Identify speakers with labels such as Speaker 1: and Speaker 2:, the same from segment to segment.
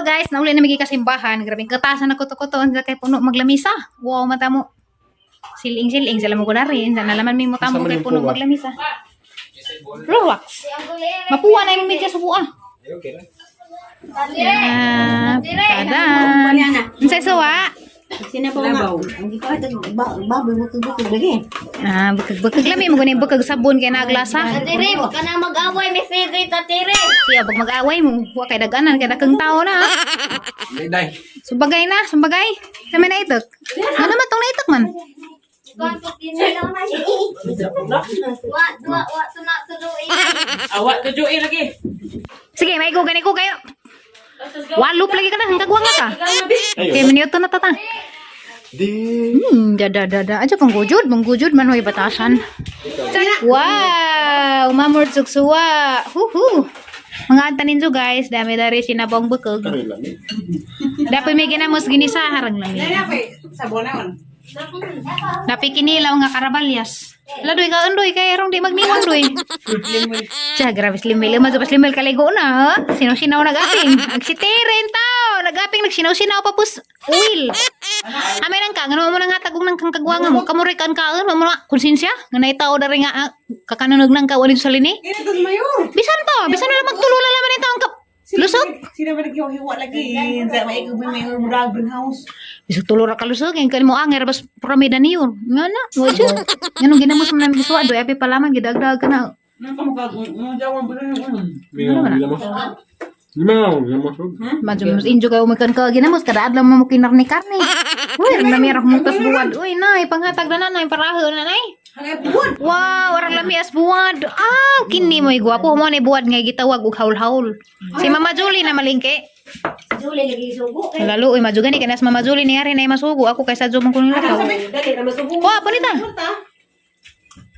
Speaker 1: Hello guys, nauli na migi kasimbahan. Grabe katasan na kuto-kuto unsa kay puno maglamisa. Wow, mata mo. Siling-siling sila mo ko rin. Sana laman may mata mo
Speaker 2: Asa man
Speaker 1: kay
Speaker 2: yung
Speaker 1: puno
Speaker 2: puwa?
Speaker 1: maglamisa. Relax. Mapuwa na yung media subuan.
Speaker 2: Okay na.
Speaker 1: Ah, tadan. Unsay suwa?
Speaker 3: Sinabaw nga. Ang baboy bukog-bukog lagi.
Speaker 1: Ah, bukag-bukag lami mo gani bukag sabon kay naglasa.
Speaker 4: Tatire, wag ka na mag-away. May favorite, tatire.
Speaker 1: Siya pag mag-away mo, wa kay daganan kay dakang tao na.
Speaker 2: Day.
Speaker 1: Sumbagay na, sumbagay. Sa may naitok. Ano man tong naitok man?
Speaker 4: Wa, wa, wa, tuna, tuloy.
Speaker 5: Awa, tujuin lagi.
Speaker 1: Sige, may ko gani ko kayo. Walup lagi ka na, hanggang nga ka. Okay, minuto na tata.
Speaker 2: Di.
Speaker 1: Da da da da. Aja panggujud, manggujud man hoy batasan. Wow, mamor suksuwa. Huhu. Mga antanin jo guys, dami dari sinabong bukog. Dapat may ginamos ginisa harang lang.
Speaker 5: Sabonaon.
Speaker 1: Napikinilaw nga karabalyas. Ala doy ka andoy kay rong di magniwang doy. Tiya, grabe slimil. Mas pa slimil kaligo na, ha? Sinaw-sinaw nagaping. Ag si Teren tao, nagaping nagsinaw-sinaw pa pus oil. Amay nang ka, ngano mo nang hatag og nang kang kagwanga mo. Kamuray kan kaon, mo na konsensya. Nga naitaw dari nga ah, kakanunog nang kawan dito sa lini.
Speaker 5: Ito sa mayor.
Speaker 1: Bisan pa, bisan na lang magtulo na laman ito ang kap. Lusog.
Speaker 5: Sino ba naghiwa-hiwa lagi? Sa may ikaw mayor murag greenhouse.
Speaker 1: Bisag tulo ra ka lusog, ngayon kan mo anger bas pramida niyo. Nga na, wa jud. Nganong ginamos mo namin gisuwa doy api palaman gidagdag ka na.
Speaker 5: Nang kamukha mo jawan ba
Speaker 2: Lima, lima.
Speaker 1: Madyo mas injo kayo makan ka ginamos kada adlaw mo kinarni karni. Uy, ang lami ra kumutas buwad. Uy, nay, panghatag na nay paraho na nay. Wow, arang lami as buwad. Ah, kini mo'y gwapo mo ni buwad nga gitawag og haul-haul. Si Mama Julie na malingke.
Speaker 4: Julie, lagi sugo.
Speaker 1: Lalo, uy, madyo gani kanas Mama Julie ni ari na masugo ako kaysa jud man kuno lakaw.
Speaker 5: Dali na masubuhon.
Speaker 1: Wa, punita.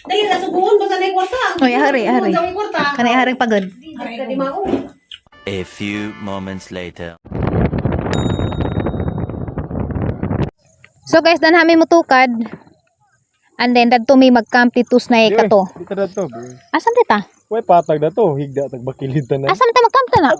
Speaker 5: Dali na subuhon basta na kwarta.
Speaker 1: Uy, hari, hari.
Speaker 5: Sa kwarta.
Speaker 1: Kanay haring pagod.
Speaker 5: Hari ka di mao.
Speaker 6: A few moments later.
Speaker 1: So guys, dan hami mutukad. And then dadto may mag-camp titus na kato.
Speaker 2: Di ka na to.
Speaker 1: Asan tita?
Speaker 2: Way patag na to. Higda tag bakilid tanan.
Speaker 1: Asan ta mag-camp ta na?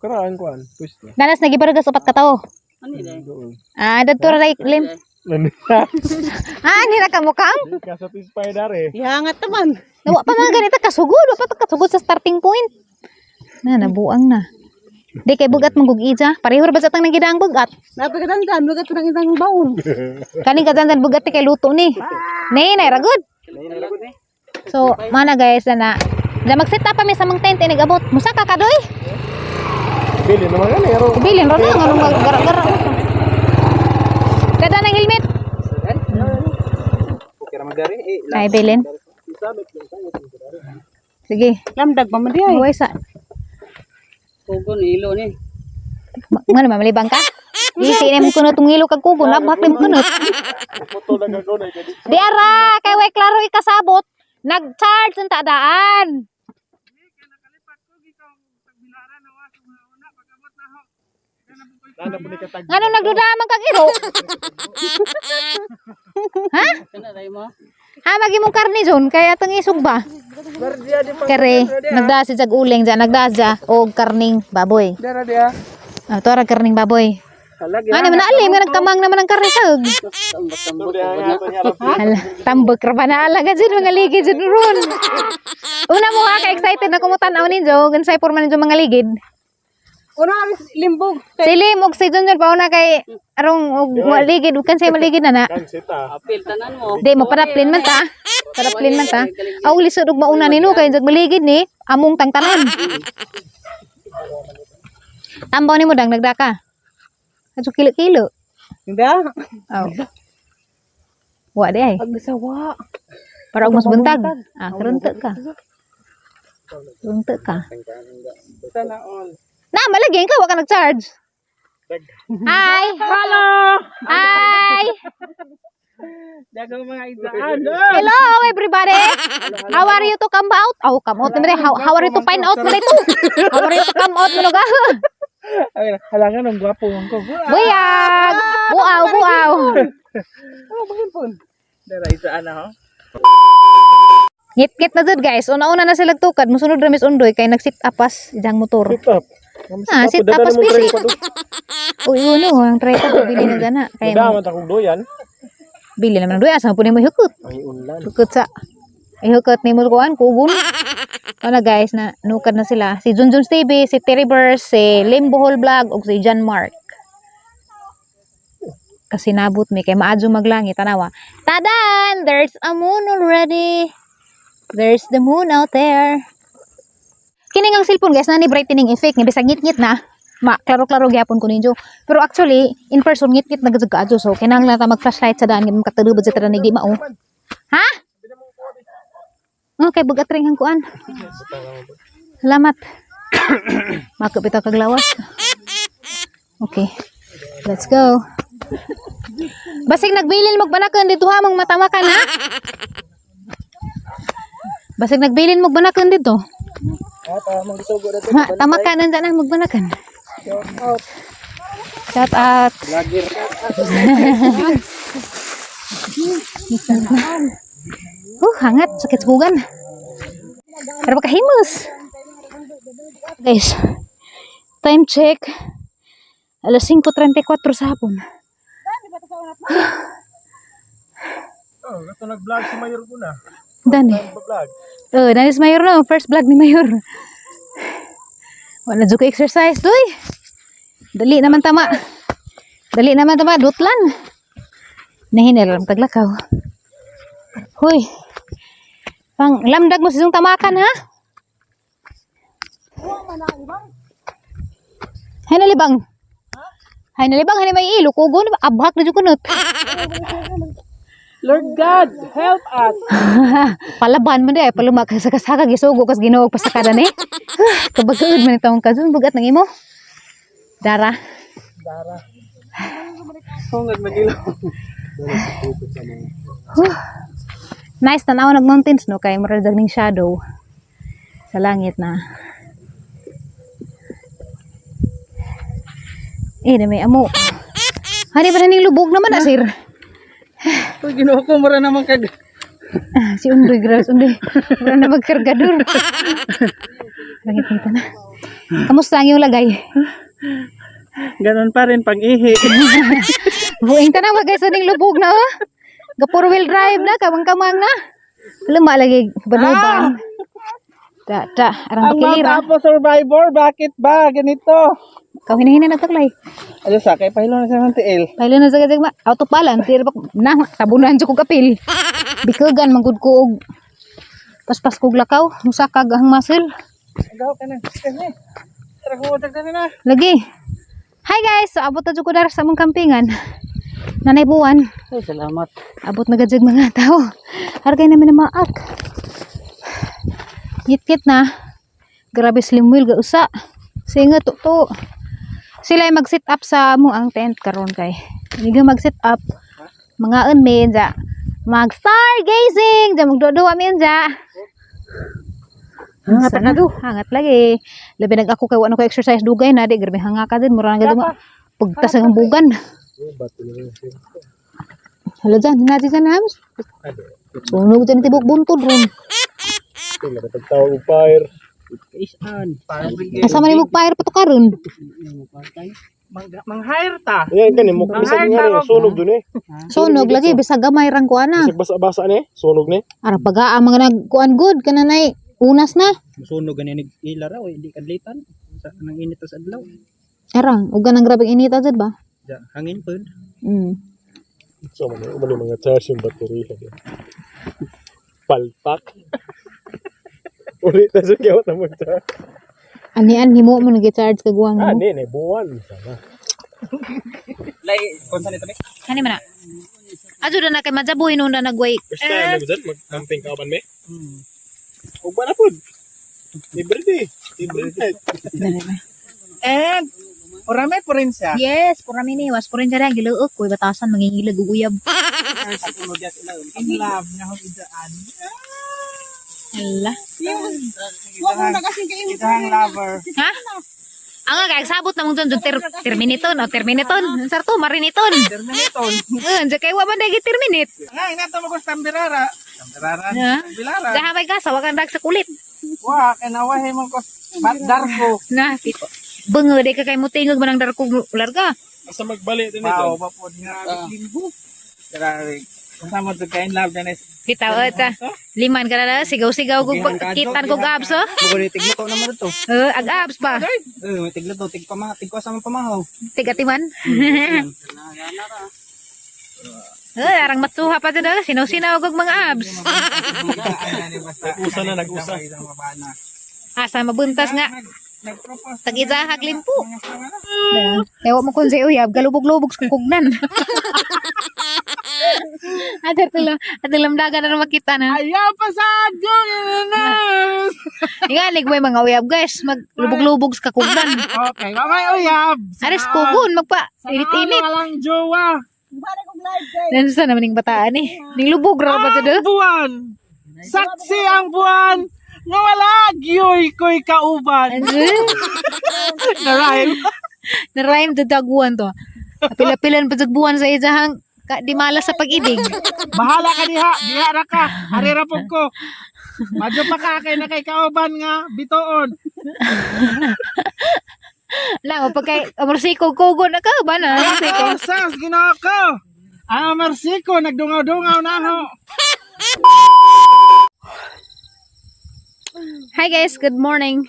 Speaker 2: Karaan kuan. Pwesto.
Speaker 1: Danas nagibargas upat katawo.
Speaker 2: Doon.
Speaker 1: Ah, dadto ra lim.
Speaker 2: Nani.
Speaker 1: Ah, nila ka mo camp?
Speaker 2: Di ka satisfied are.
Speaker 5: Ihangat naman.
Speaker 1: Nawa pa mga ganito kasugod, wa pa ta kasugod sa starting point. Na nabuang na. Di kay bugat mong ija. Pareho ra ba sa tang nagidang bugat?
Speaker 5: Napakadandan, lugat ng isang baon.
Speaker 1: Kaning kadandan bugat ti kay luto ni. Nay, nay ragod. So, mana guys na na. Da mag-set up pa mi sa mga tent eh, nag-abot. Musa ka kadoy.
Speaker 2: Bili naman gani ro.
Speaker 1: Bilin ra na nganong maggara-gara. Kada ng helmet.
Speaker 2: Okay ra magdari. Eh,
Speaker 1: Ay bilin. Sige.
Speaker 5: Lamdag pa man di ay.
Speaker 1: Uy sa.
Speaker 5: Kugon ilo ni.
Speaker 1: Ngano mamalibang ka? Isi na mo kunot tong ilo kag kugon, labhak na mo kunot.
Speaker 2: Putol na gagawin kay
Speaker 1: Di ara, kay way klaro ikasabot. Nag-charge ang tadaan.
Speaker 2: Nana po ni katag.
Speaker 1: Ngano nagduda man kag iro? Ha? Ha magi mong karne zon kay atong isog ba? Kare, nagda si jag uling dyan, nagda siya og karning baboy.
Speaker 5: Dara dia.
Speaker 1: Ah, to ra karning baboy.
Speaker 5: Kalagi.
Speaker 1: Ano man alim nga nagkamang naman ang karne sag. Hala, tambak ra pa na alaga jud mga ligid jud ron. Una mo ha, ka-excited na kumutan-aw ninyo, gansay porma ninyo mga ligid.
Speaker 5: Una limbog.
Speaker 1: Sili mo si Junjun pauna kay arong og maligid ug kansay maligid na na.
Speaker 2: Kan sita.
Speaker 5: Apil tanan mo.
Speaker 1: Di mo paraplin man ta. Paraplin man ta. Aw lisod og mauna nino kay jag maligid ni among tangtanan. Tambaw nimo dang nagdaka. Adto kilo-kilo.
Speaker 5: Hindi ah.
Speaker 1: Aw. Wa di ay.
Speaker 5: Pagsawa.
Speaker 1: Para og mas buntag. Ah, karunta ka. Karunta ka.
Speaker 5: Sana all.
Speaker 1: Na malagyan ka wa ka nag-charge. Hi.
Speaker 5: Hello.
Speaker 1: Hi.
Speaker 5: Dagang mga isaan.
Speaker 1: Hello everybody. How are you to come out? Oh, come out naman eh. How are you to find out naman ito? How are you to come out manuga?
Speaker 5: Ay, halangan ang gwapo man ko.
Speaker 1: Buyag! Buaw, buaw.
Speaker 5: Oh, bakit po? Dara isaan na ho.
Speaker 1: Ngit-ngit na jud guys. Una-una na sila tukad. Musunod ra mis undoy kay nag-sit up pas ijang motor.
Speaker 2: Sit up.
Speaker 1: Ah, sit tapos busy. Uy, uno, ang tripod bili na gana. Kaya mo,
Speaker 2: Daman akong doyan.
Speaker 1: bili naman ng duya sa po nimo hukot.
Speaker 2: Ay unlan.
Speaker 1: Hukot sa ihukot nimo kuan kugon. Wala guys na nukad na sila. Si Junjun TV, si Terry Burrs, si Lim Bohol Vlog ug si John Mark. Kasi nabot mi kay maadyo maglangit tanawa. Tadan! There's a moon already. There's the moon out there. Kini ang cellphone guys na ni brightening effect nga bisag ngit-ngit na ma klaro-klaro gyapon ko ninyo. Pero actually in person ngit-ngit na gud kaadyo so kinahanglan ta mag flashlight sa daan nga makatulubod sa tanan di mao. Ha? Okay, bugat ring ang kuan. Salamat. Makapit ang kaglawas. Okay. Let's go. Basig nagbilin magbanakan dito ha, mong matamakan ha. Basig nagbilin magbanakan dito. Ha, tamakan na na magbanakan. Shout out. Hangat sakit sa bugan. Pero pagkahimos. Guys, time check. Alas 5:34 sa hapon.
Speaker 2: Oh, kato nag-vlog si Mayor ko na.
Speaker 1: Dani.
Speaker 2: Nag-vlog.
Speaker 1: Oh, that is Mayor no. First vlog ni Mayor. Wala jud ko exercise, doy. Dali naman tama. Dali naman tama, dutlan. Nahinel lang taglakaw. Hoy. Pang lamdag mo sa tamakan ha? Hay nalibang. Hay nalibang, hay may ilo kugon abhak na jud kunot.
Speaker 5: Lord God, help us.
Speaker 1: Palaban man di ay paluma ka sa kasaka gisugo kas Ginoo pasakadan eh. Kabagod man itong kazun bugat ng imo. Dara.
Speaker 5: Hungag magilo.
Speaker 1: Huh. Nice tanaw nag mountains no kay murag ning shadow sa langit na. Eh, na may amo. Hani ba na ning lubog naman na sir?
Speaker 5: Uy, Ginoo ko mura naman kag.
Speaker 1: Ah, si Undoy grabe Undoy. Mura na magkargador. Langit nito na. Kamusta ang iyong lagay?
Speaker 5: Ganon pa rin pag-ihi.
Speaker 1: Buing tanaw guys ning lubog na oh. Ga four wheel drive na kamang-kamang na. Luma lagi banuban. Ta ta arang
Speaker 5: Ang mga
Speaker 1: bakilira.
Speaker 5: Apo survivor, bakit ba ganito?
Speaker 1: Kaw hinahina nagtaklay.
Speaker 5: Ayo sa kay pahilo na sa ng tiil.
Speaker 1: Pahilo na sa gajag ma auto palan tir ba na tabunan jud ko kapil. Bikugan man gud ko og paspas kog lakaw, musakag ang muscle.
Speaker 5: Agaw ka na. Kani. Tara ko dagdag na.
Speaker 1: Lagi. Hi guys, so abot na jud ko dara sa among kampingan. Nanay buwan.
Speaker 5: Ay, salamat.
Speaker 1: Abot na gajag mga tao. Hargay namin na maak. Ngit-ngit na. Grabe slim wheel ga usa. Singa to to. Sila ay mag-sit up sa amo ang tent karon kay. Hindi mag-sit up. Mga mi ja. Mag stargazing ja magduwa mi ja. Hangat na do. Hangat lagi. Labi nag ako kay wa na ko exercise dugay na di grabe hanga ka din mura na gid ma pagtas ang bugan. Hala dyan, hinati dyan hams. Sunog dyan tibok buntod ron.
Speaker 2: Ito, tagtawag og fire.
Speaker 5: Kaisan.
Speaker 1: Asa man imong fire patukaron.
Speaker 5: Mang-hire ta.
Speaker 2: Ayan kani mo bisag nga ni sunog dun eh.
Speaker 1: Sunog lagi bisag gamay rang kuana.
Speaker 2: Bisag basa-basa ni, sunog ni.
Speaker 1: Ara paga ang mga nagkuan good kananay unas na.
Speaker 7: Musunog gani nag ila raw eh, hindi kadlitan sa nang init sa adlaw.
Speaker 1: Arang ug ganang grabeng inita jud ba?
Speaker 7: Ja, hangin pod.
Speaker 2: So man, umali mga charge yung baterya. di. Palpak. Ulit na sa kaya na mag-charge.
Speaker 1: Anian himo mo nag-charge kag guwang
Speaker 2: Ah,
Speaker 1: mo.
Speaker 2: ni, ni, buwan. Sana.
Speaker 7: Lay konsa nito be?
Speaker 1: Hani man na. Adyo na na kay majaboy no na nagway.
Speaker 2: First time na dyan, mag-camping ka ba me? Ug ba na pod? Libre di. Libre night.
Speaker 5: And Orame po rin siya.
Speaker 1: Yes, pura mi ni was pura dyan giluok koy batasan mangingilag ug uyab.
Speaker 5: In love nga hong idaan.
Speaker 1: Ala.
Speaker 5: Idahang lover.
Speaker 1: Ha? Ang nga kay sabot na mong dyan ter terminiton o terminiton. Sarto mariniton.
Speaker 5: Terminaton.
Speaker 1: Eh, dyan kay wa man dagi terminate.
Speaker 5: Nga, inato mo ko sa Tambirara. Tambirara.
Speaker 1: Ha?
Speaker 5: Tambilara.
Speaker 1: Dahamay ka sa wakan dag sa kulit.
Speaker 5: Wa, kanawahe mo ko. Bat darko.
Speaker 1: Na, tipo. Bunga di ka kay mutingog manang darkog larga.
Speaker 2: Asa magbalik din
Speaker 7: Pao
Speaker 2: ito.
Speaker 7: pa po nga limbo. Grabe. Kasama to kain love na nes.
Speaker 1: Bitaw eta. Liman ka na na, sigaw-sigaw kog pagkitan kog abs oh.
Speaker 7: Bugo ni tiglo naman to.
Speaker 1: Eh, ag abs pa.
Speaker 7: Eh, tiglo to, tigpa tigko sa mga pamahaw.
Speaker 1: Tigatiman. Eh, arang matsuha pa dyan, eh. Sinaw-sinaw kog mga abs.
Speaker 2: Nag-usa na, nag-usa.
Speaker 1: Asa mabuntas nga. Tag-isahag limpo. Ewa mo kung sa uyab, galubog-lubog sa kugnan. Ato lang, ato lang daga na makita na.
Speaker 7: Ayaw pa sa agong
Speaker 1: Ingalig mo yung mga uyab guys, maglubog-lubog sa kugnan.
Speaker 7: Okay, mamay uyab.
Speaker 1: Aris kugon, magpa, init-init.
Speaker 7: Walang jowa.
Speaker 1: Nansa naman yung bataan eh. Ning lubog ra pa dyan. eh.
Speaker 7: Buwan. Saksi ang buwan. Nga wala gyoy ko'y kauban. Narime.
Speaker 1: Na-rhyme to taguan to. Pila-pilan pa buwan sa isahang ka, di malas sa pag-ibig.
Speaker 7: Bahala ka diha, diha ra ka. Ari ra pud ko. Madyo pa ka kay na kay kauban nga bituon.
Speaker 1: Lang, pag kay amorsiko kugon na ka ba na? Amorsiko.
Speaker 7: Oh, sas Ginoo ko. Ang Marsiko nagdungaw-dungaw na ho.
Speaker 1: Hi guys, good morning.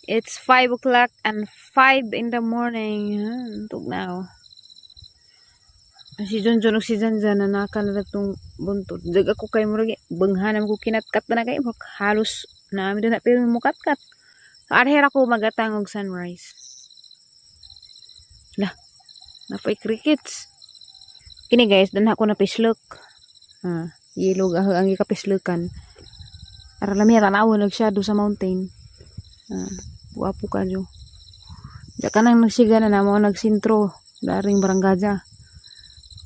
Speaker 1: It's 5 o'clock and 5 in the morning. Tug na ako. Si Junjun ug si Janjan nanaka na itong buntot. Dag ako kay murag banghanan ko kinatkat na kay murag halos na ami na pero mukatkat. Arher ako magatang og sunrise. Lah, napay crickets. Kini guys, danha ko na pislok. Ah, yellow ang gikapislokan. Ara lami tanaw nag-shadow sa mountain. Ah, guwapo ka jo. Diya ka nang nagsiga na namo nagsintro daring baranggaja.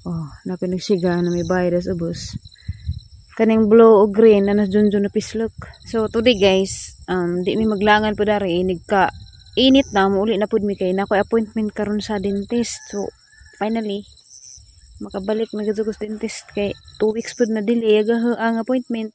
Speaker 1: Oh, napay nagsiga na may bayad sa ubos. Kaning blue o green na nas junjun na pislok. So today guys, di mi maglangan po dari inig ka init na muuli na pud mi kay na ako'y appointment karon sa dentist. So finally makabalik na gud ko sa dentist kay 2 weeks pud na delay aga ang appointment.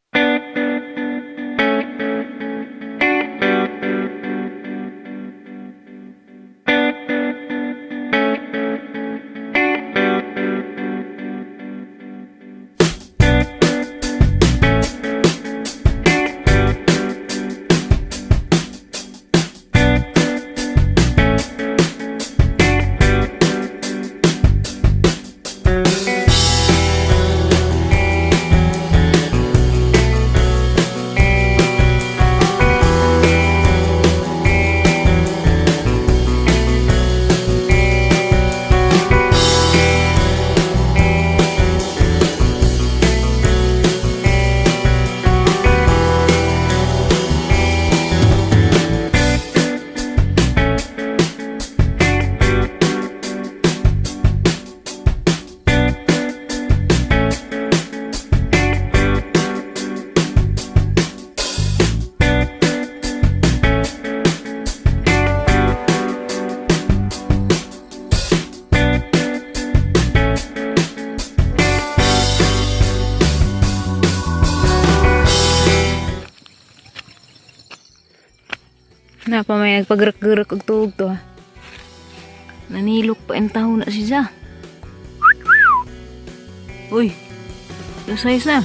Speaker 1: Na pa may nagpagrak-grak og tuog to. ah. Nanilok pa ang taho na siya. Uy, size na.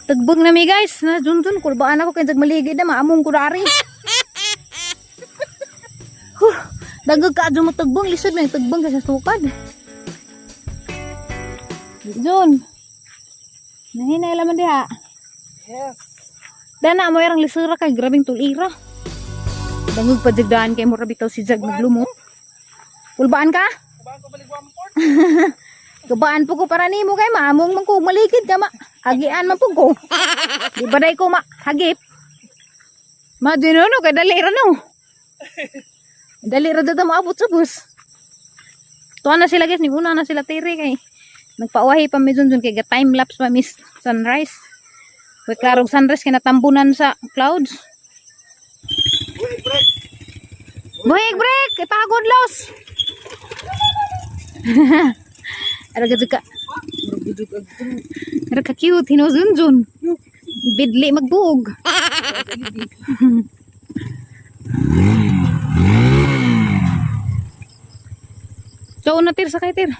Speaker 1: Tagbog na mi guys, na junjun kulbaan ako kay maligid na maamong ko dari. Huh, dagag ka adyo mo tagbong lisod man tagbong sa sukad. Jun. Nahinay laman diha.
Speaker 7: Yes.
Speaker 1: Dana mo erang lisura kay grabing tulira. Dangog pa jagdaan kay mura bitaw si Jag naglumot. Kulbaan ka?
Speaker 7: Kubaan ko baligwa mo port.
Speaker 1: Gabaan po ko para nimo kay maamong man ko malikid ka ma. Hagian man po ko. Di ba day ko ma hagip? Ma dinono kay dali ra no. Dali ra dito maabot sa bus. Tuwa na sila guys, ni una na sila tiri kay nagpauwahi pa mi dun kay ga time lapse pa miss sunrise. Kay klarong sunrise kay natambunan sa clouds.
Speaker 7: Uy, break.
Speaker 1: Buhig break, ipagod los. Ara gud ka. Ara ka cute hinozunzun. Bidli magbuog. So na tir sakay tir.